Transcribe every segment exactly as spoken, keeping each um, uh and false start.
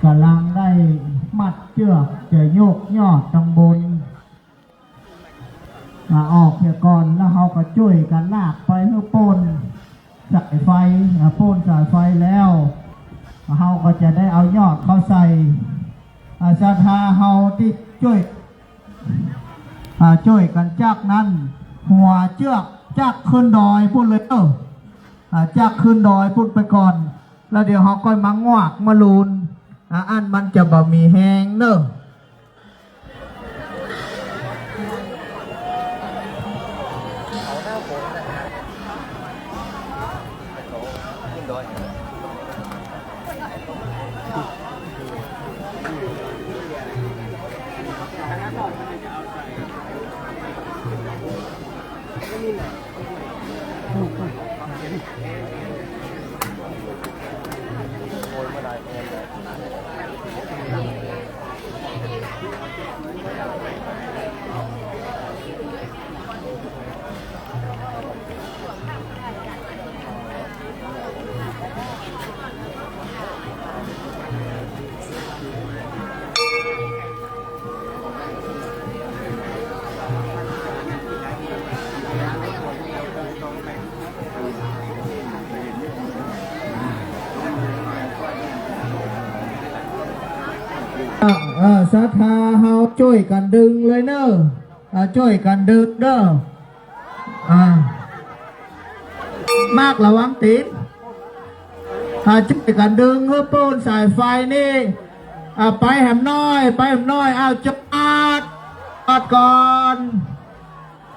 ก่ำลังได้มัดเจื้อกจะยกยอดตังบน อ่า ออกเสียก่อน แล้วเฮาก็จ้วยกั๋นลากไปหื้อป๊นสายไฟ อ่า ป๊นสายไฟแล้ว เฮาก็จะได้เอายอดเข้าใส่ อ่า ศรัทธาเฮาตี้จ้วย อ่า จ้วยกั๋นจักนั้น หัวเจื้อกจักขึ้นดอยปู๊นเลยเน่อ อ่า จักขึ้นดอยปู๊นไปก่อน แล้วเดี๋ยวเฮาก้อยมางวากมาลูน อ่า อั้นมันจะบ่มีแฮงเน่อ อ่า อ่า ศรัทธาเฮาจ้วยกั๋นดึงเลยเน่อ อ่า จ้วยกั๋นดึงเน่อ อ่า มากระวังตี๋น อ่า จ้วยกั๋นดึงหื้อป๊นสายไฟนี่ อ่า ไปแหมหน้อย ไปแหมหน้อย อ้าว จอด จอดก่อน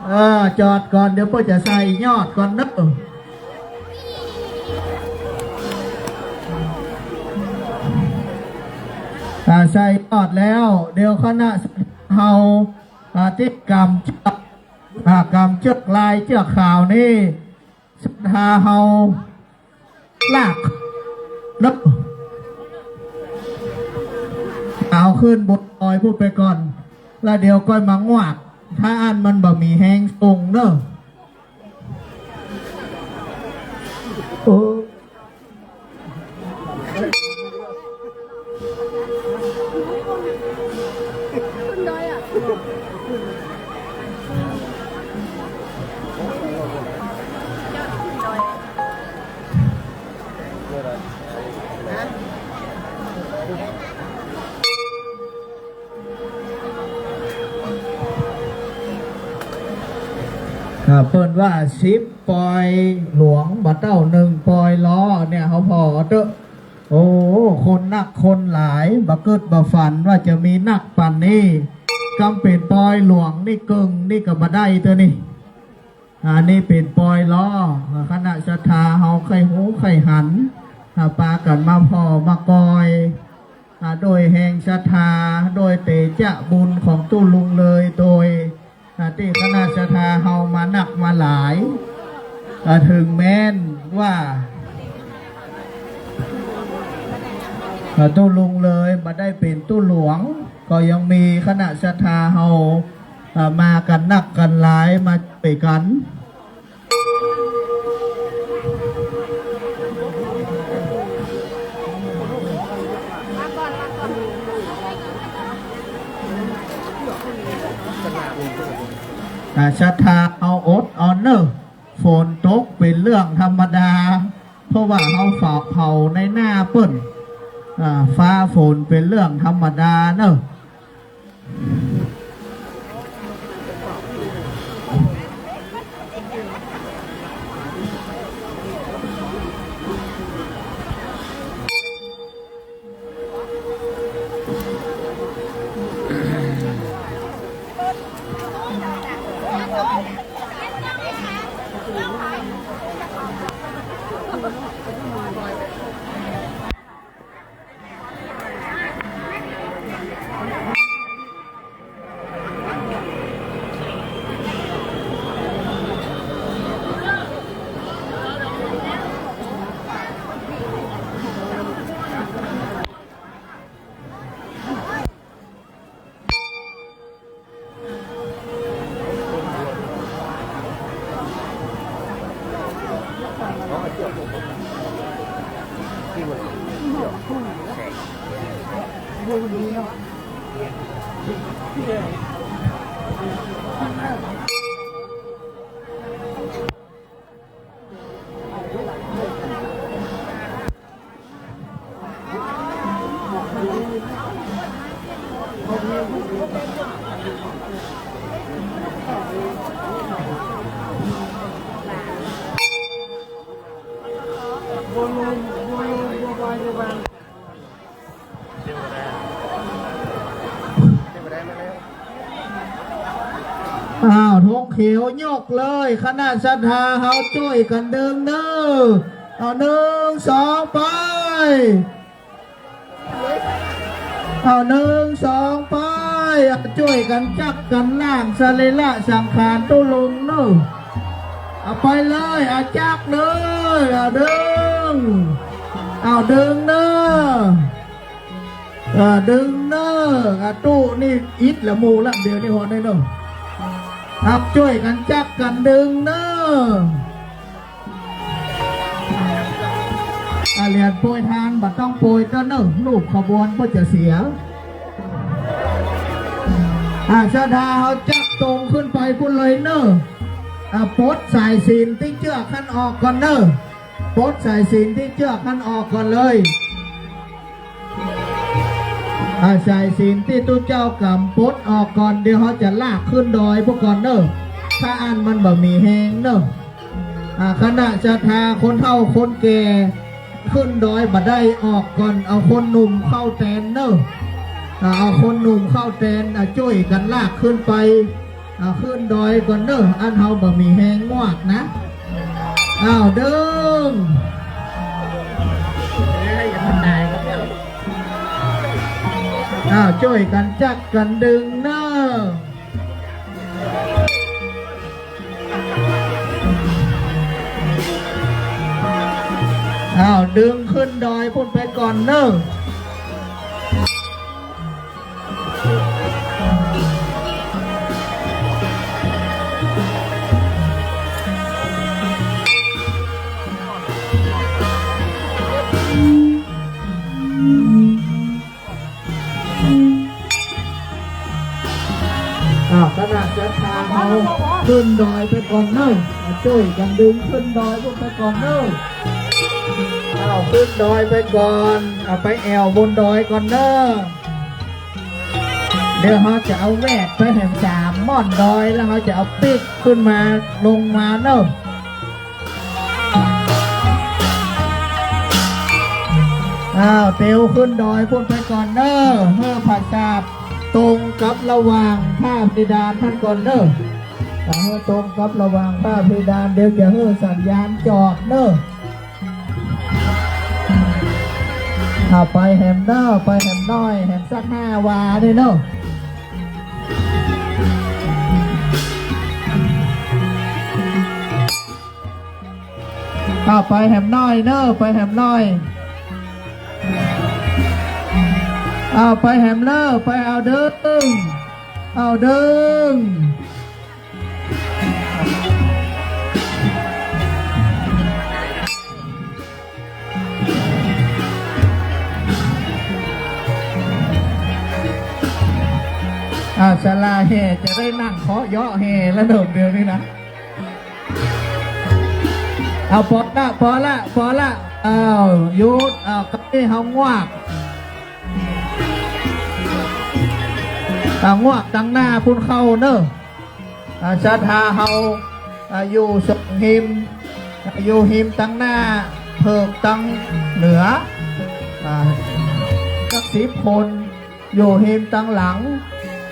เออ จอดก่อน เดี๋ยวเปิ้นจะใส่ยอดก่อนเน่อ อ่า ใส่ยอดแล้ว เดี๋ยวคณะเฮา อ่า ตี้ก๋ำเจื้อก อ่า ก๋ำเจื้อกลายเจื้อกขาวนี่ ศรัทธาเฮาลากเน่อ เอาขึ้นบนดอยปู๊นไปก่อน แล้วเดี๋ยวก้อยมางวาก ถ้าอั้นมันบ่มีแฮงส่งเน่อ โอ้ อ่า เปิ้นว่าสิบปอยหลวง บ่าเต้าหนึ่งปอยล้อเนี่ย เฮาผ่อเต๊อะ โอ้ คนนักคนหลาย บ่กึ๊ดบ่ฝันว่าจะมีนักป่านนี้ กำเป๋นปอยหลวงนี่เกิ่งนี่ก็บ่ได้เตื้อนี่ อันนี้เป๋นปอยล้อ คณะศรัทธาเฮาใค่ฮู้ใค่หัน อ่า ปากั๋นมาผ่อมากอย อ่า โดยแฮงศรัทธา โดยเตจะบุญของตุ๊ลุงเลย โดย อ่า ตี้คณะศรัทธาเฮามานักมาหลาย อ่า เถิงแม้นว่า อ่า ตุ๊ลุงเลยบ่ได้เป๋นตุ๊หลวง ก็ยังมีคณะศรัทธาเฮา อ่า มากั๋นนักกั๋นหลาย มาจ้วยกั๋น อ่า ศรัทธาเฮาอดเอาเน่อ ฝนตกเป๋นเรื่องธรรมดา เพราะว่าเฮาเผา เผาในหน้าเปิ้น อ่า ฟ้าฝนเป๋นเรื่องธรรมดาเน่อ อ่ อ้าว ธงเขียวยกเลย คณะศรัทธาเฮาจ้วยกั๋นดึงเน่อ เอา นึ่ง สอง ไป เอา นึ่ง สอง ไป เอา จ้วยกั๋นจั๊กกั๋นล้างสรีระสังขารตุ๊ลุงเน่อ เอาไปเลย เอาจั๊กเลย เอาดึง เอาดึงเน่อ เออ ดึงเน่อ อ่ะ ตุ๊นี่อิดละหมู่ละ เดี๋ยวนี้หอดได้เน่อ ครับ จ้วยกั๋นจั๊กกั๋นดึงเน่อ อ่ะ เหรียญโปรยทานบ่ต้องโปรยก็เน่อ ลูกขบวนก็จะเสีย อ่ะ ศรัทธาเฮาจั๊กตงขึ้นไปปู๊นเลยเน่อ อ่ะ ปลดสายสิญจน์ตี้เจื้อกหั้นออกก่อนเน่อ ปลดสายสิญจน์ตี้เจื้อกหั้นออกก่อนเลย อ่า สายสิญจน์ตี้ตุ๊เจ้ากำปลดออกก่อน เดี๋ยวเฮาจะลากขึ้นดอยปู๊นก่อนเน่อ ถ้าอั้นมันบ่มีแฮงเน่อ อ่า คณะศรัทธาคนเฒ่าคนแก่ขึ้นดอยบ่ได้ ออกก่อน เอาคนหนุ่มเข้าแตนเน่อ อ่า เอาคนหนุ่มเข้าแตน อ่า จ้วยกั๋นลากขึ้นไป อ่า ขึ้นดอยก่อนเน่อ อั้นเฮาบ่มีแฮงงวกนะ อ้าว ดึง อ้าว จ้วยกั๋นจั๊กกั๋นดึงเน่อ อ้าว ดึงขึ้นดอยปู๊นไปก่อนเน่อ อ้าว คณะศรัทธาเฮาขึ้นดอยไปก่อนเน่อ มาจ้วยกั๋นดึงขึ้นดอยปู๊นไปก่อนเน่อ อ้าว ขึ้นดอยไปก่อน เอาไปแอ่วบนดอยก่อนเน่อ เดี๋ยวเฮาจะเอาแวดไปแหมสามม่อนดอย แล้วเฮาจะเอาปิ๊กขึ้นมา ลงมาเน่อ อ้าว เตียวขึ้นดอยปู๊นไปก่อนเน่อ หื้อผาสาทตรงกับระหว่างฝ้าเพดานหั้นก่อนเน่อ อ่า หื้อตรงกับระหว่างฝ้าเพดาน เดี๋ยวจะหื้อสัญญาณจอดเน่อ เอาไปแหมเน่อ ไปแหมหน้อย แหมสักห้าวานี่เน่อ เอาไปแหมหน้อยเน่อ ไปแหมหน้อย เอาไปแหมเน่อ ไป เอาดึง เอาดึง อ่า ศาลาแห่จะได้นั่งเคาะเยาะแห่แล้วเน่อ เดี๋ยวนี้นะ เอา ปอละ ปอละ ปอละ อ้าว หยุด อ้าว คราวนี้เฮางวก อ่า งวกตังหน้าปู๊นเข้าเน่อ อ่า ศรัทธาเฮา อ่า อยู่สองฮิม อ่า อยู่ฮิมตังหน้า เผิกตังเหนือ อ่า สักสิบคน อยู่ฮิมตังหลัง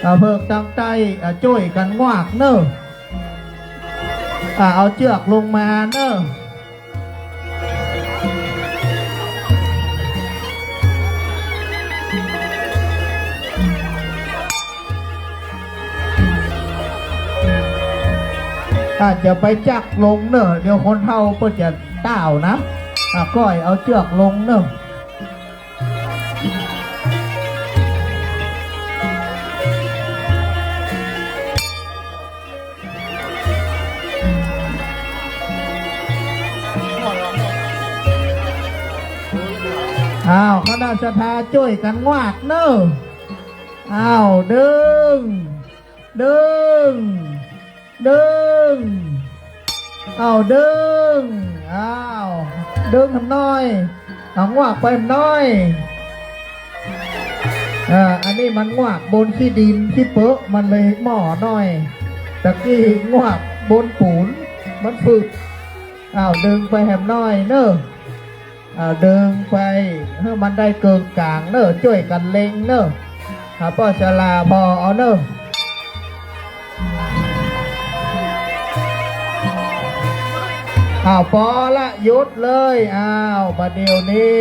อ่า เผิกตังใต้ อ่า จ้วยกั๋นงวกเน่อ อ่า เอาเจื้อกลงมาเน่อ อาจจะไปจั๊กลงเน่อ เดี๋ยวคนเฒ่าเปิ้นจะต้าวนะ อ่ะ ก้อยเอาเจื้อกลงเน่อ อ่า อ้าว คณะศรัทธาจ้วยกั๋นงวากเน่อ อ้าว ดึง ดึง ดึง อ้าว ดึง อ้าว ดึงแหมหน้อย อ้าว งวากไปแหมหน้อย อ่า อันนี้มันงวากบนขี้ดินขี้เปอะ มันเลยหม้อหน้อย ตะกี้งวากบนปูน มันฝึก อ้าว ดึงไปแหมหน้อยเน่อ อ่า ดึงไปหื้อมันได้เกิ่งก๋างเน่อ จ้วยกั๋นเล็งเน่อ อ่า ป้อสลาพอเอาเน่อ อ้าว ปอละ หยุดเลย อ้าว บ่าเดี่ยวนี้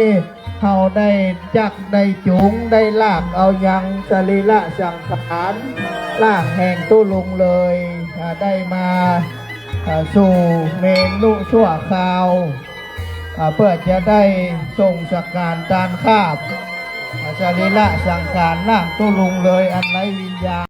เฮาได้จักได้จูง ได้ลากเอายังสรีระสังขาร ร่างแห่งตุ๊ลุงเลย อ่า ได้มา อ่า สู่เมรุชั่วคราว อ่า เปื้อจะได้ส่งสังขารตานคาบ อ่า สรีระสังขารร่างตุ๊ลุงเลย อันไร้วิญญาณ